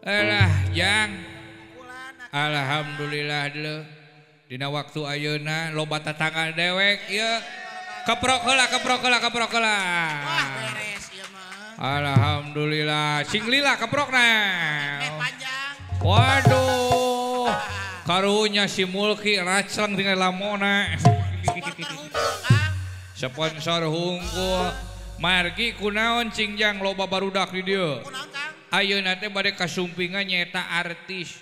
Alah jang. Alhamdulillah deuleu. Dina waktu ayeuna loba tatangga dewek ieu. Keprok heula, keprok heula, keprok heula. Wah, beres ieu mah. Alhamdulillah, sing lila keprokna. Panjang. Waduh. Karunya si Mulki racleng tinggal lamona. Sponsor hungkul. Margi kunaon cing jang loba barudak di dieu. Ayeuna teh bade kasumpingan nyaeta artis.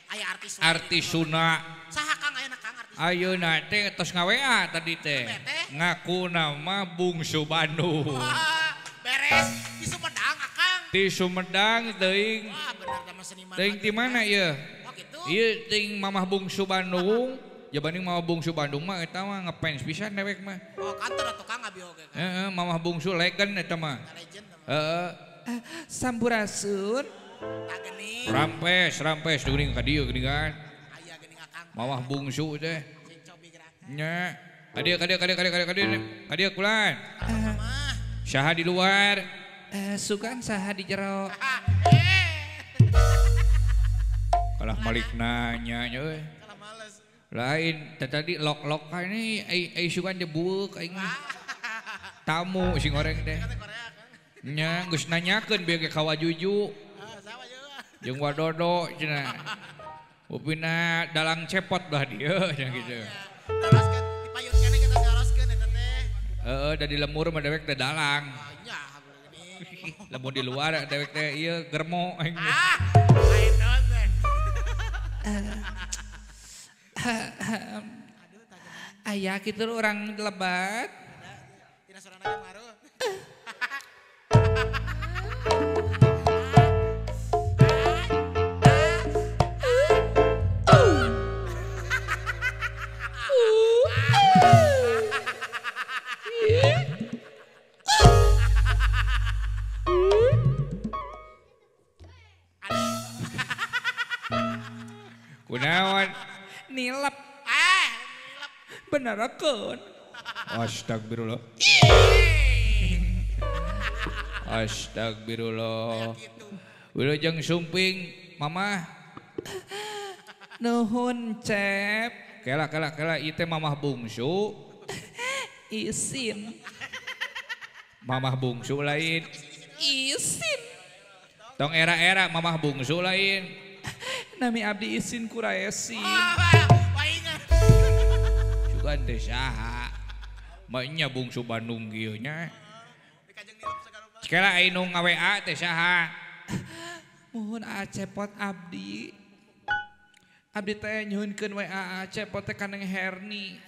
Aya artis. Artis Sunda. Saha Kang ayeuna Kang artis? Ayeuna teh tos nga-WA tadi teh. Ngaku nama Bungsu Bandung. Wah, beres di Sumedang Akang. Di Sumedang teuing. Wah, bener teh seniman. Teuing di mana ieu? Oh gitu. Ieu teuing Mamah Bungsu Bandung. Ya banding Mamah Bungsu Bandung mah eta mah ngefans pisan dewek mah. Oh, kantor atuh Kang abi oge. Heeh, Mamah Bungsu legend eta mah. Legend. Heeh. Sampurasun. Tah geuning. Rampes, rampes geuning ka dieu geuning kan. Aya geuning Akang. Mamah Bungsu teh. Cing cobi gerak. Nya. Ka dieu, ka dieu, ka dieu, ka dieu, ka dieu, ka dieu kulan. Mah. Saha di luar? Sugan saha di jero. Kalah malik nanya nya euy. Kalah males. Lain tadi lok-lokan ini ai sugan jebuek aing. Tamu sing goreng teh. Nya geus nanyakeun bieu ge ka Wajuju. Jeung Wadodo cenah. Upina dalang cepot belah dieu cenah kitu. Teroskeun dipayun keneh kita teroskeun eta teh. Heeh, da di lemur mah dewek teh dalang. Nya Lamun di luar dewek teh ieu germo aing. Ah, lain naon teh. Aya kitu urang lebat. Tina sorana ge ngaruh. Kunaon? Nilep. Nilep. Benerakeun. Astagfirullah. Astagfirullah. Wilujeng sumping, Mamah. Nuhun, Cep. Kela kela kela ieu teh Mamah Bungsu. Isin. Mamah Bungsu lain. Isin. Tong era-era Mamah Bungsu lain. Nami abdi Isin Kuraesin. Sugan teh saha? Mah nya Bungsu Bandung kieu nya. Sekela anu nga-WA teh saha? Muhun Acepot abdi. Abdi teh nyuhunkeun WA Acepot teh ka Neng Herni.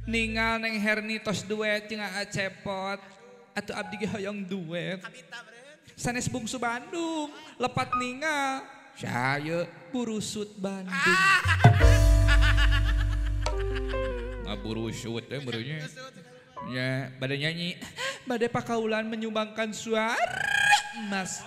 Ningal Neng Herni tos duet jeung Acepot. Atuh abdi ge hoyong duet. Sanes Bungsu Bandung, lepat ningal. Saha ieu? Burusut Bandung. Ngaburusut teh barunya. Nya, bade nyanyi. Bade pakaulan menyumbangkan suara emas.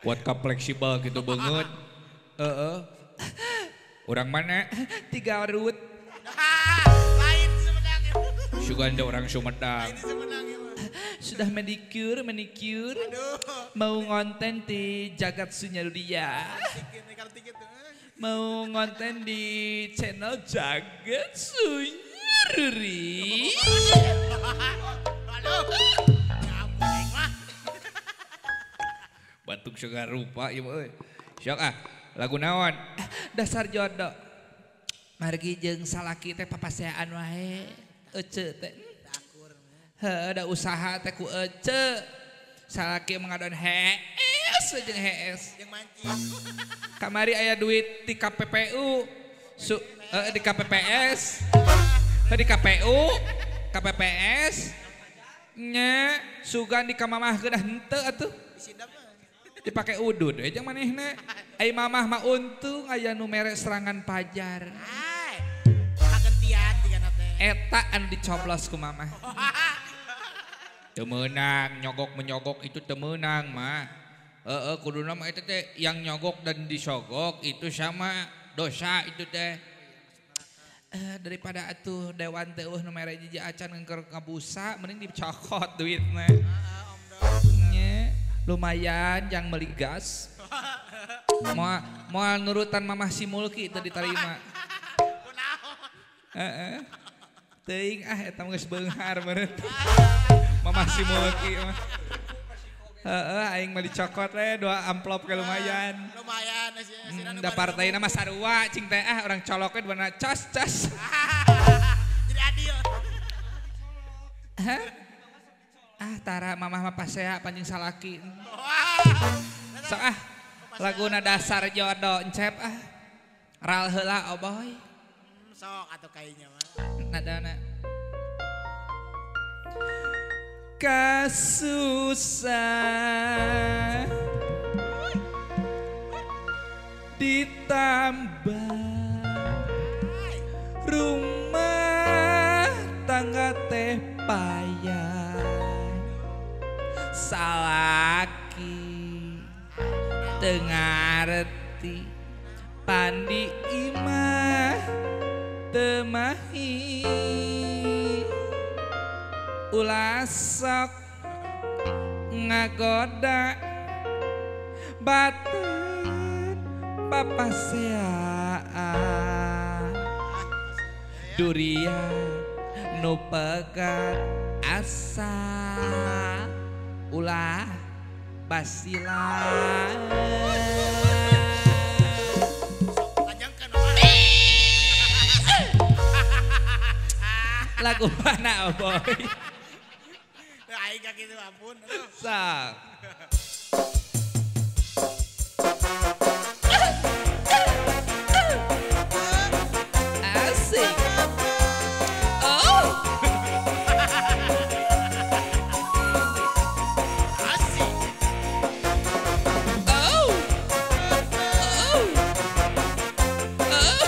Kuat ka fleksibel gitu banget. Heeh. Orang mana? Tiga Garut. Lain Sumedang. Suganda orang Sumedang. Sudah manicure, manicure. Aduh. Mau ngonten di Jagat Sunyaruria. Mau ngonten di channel Jagat Sunyaruri. Aduh. Batuk segar rupa ieu euy. Sok ah. Lagu naon? Dasar jodoh. Margi jeung salaki teh papaseaan wae. Ece teh. Heuh, da usaha teh ku ece. Salaki mengadon hees jeung hees. Jeung mancing. Kamari aya duit di KPPU. Di KPPS. Di KPU, KPPS. Nya sugan di kamamahkeun henteu atuh. Dipakai udud we jeung manehna. Ai mamah mah untung aya nu mere serangan pajar. Kagentian jigana teh. Eta anu dicoblos ku mamah. Teu meunang nyogok menyogok itu teu meunang mah. Heeh, kuduna mah eta teh yang nyogok dan disogok itu sama dosa itu teh. Daripada atuh dewan teh eueuh nu mere jiji acan keur ngabusa mending dicokot duitna. Nya, lumayan jang meuli gas. Moal nurutan mamah si Mulki teu diterima. Heeh. Teuing ah eta mah geus beunghar meureun. Mamah si Mulki mah. Heeh, aing mah dicokot we 2 amplop ke lumayan. Lumayan da partaina mah sarua cing teh ah urang coloknya dua cas cas. Jadi adil. Hah? Ah tara mamah mah pasea panjing salaki. Sok ah laguna dasar jodoh encep ah. Ral heula oboy. Sok atuh kayaknya mah. Nadana. Kasusah ditambah rumah tangga teh payah salaki teu ngareti pandi imah teu mahi ulah sok ngagoda batin papaseaan durian nu pegat asa ulah basila. Lagu mana boy? Aing ka kitu ampun. Sok. Asik. Oh. Asik. Oh. Oh. Oh.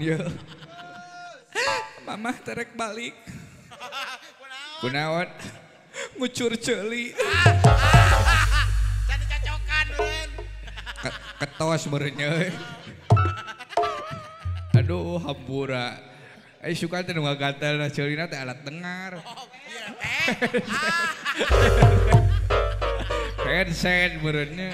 naon ieu. Mamah terek balik. Kunaon? Ngucur ceuli. Can dicacokan meureun. Ketos meureun nya. Aduh hampura. Eh suka teh nu ngagatel na ceulina teh alat dengar. Oh, iya teh. Headset meureun nya.